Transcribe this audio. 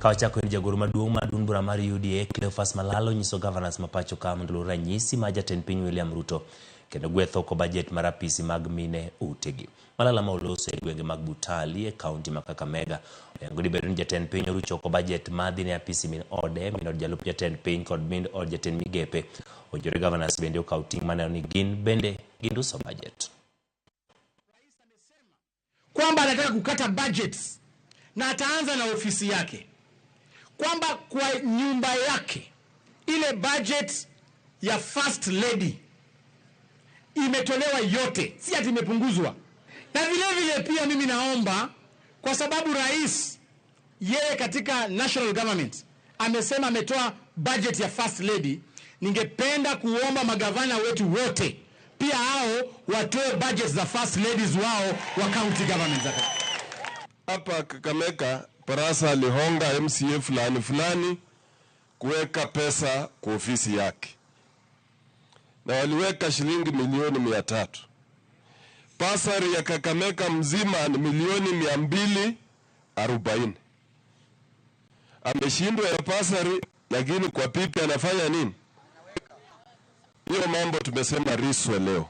Ka wachako en jagoro maduong' mar duond bura mar UDA Cleophas Malala onyiso governors ma pacho ka mondo oluw ranyisi mar jatend piny William Ruto kendo gweth oko bajet mar apisi mag mine utegi. Malala ma oloso e gwenge mag Butali e kaunti ma Kakamega oyango ni bedo ni jatend piny orucho oko bajet madhi ne apisi min ode, min od jalup jatend piny kod min od jatend migepe. Owinjore governors bende okaw ting' maneno ni gin bende ginduso bajet. Kwamba anataka kukata budgets na ataanza na ofisi yake, kwamba kwa nyumba yake ile budget ya first lady imetolewa yote, si ati imepunguzwa. Na vile vile pia mimi naomba, kwa sababu rais yeye katika national government amesema ametoa budget ya first lady, ningependa kuomba magavana wetu wote pia hao watoe budget za first ladies wao wa county government za Hapa Kakamega, Barasa alihonga MCA fulani fulani kuweka pesa kwa ofisi yake, na waliweka shilingi milioni 300. Bursary ya Kakamega mzima ni milioni 240. Ameshindwa ya bursary, lakini kwa bibi anafanya nini? Hiyo mambo tumesema riswe leo.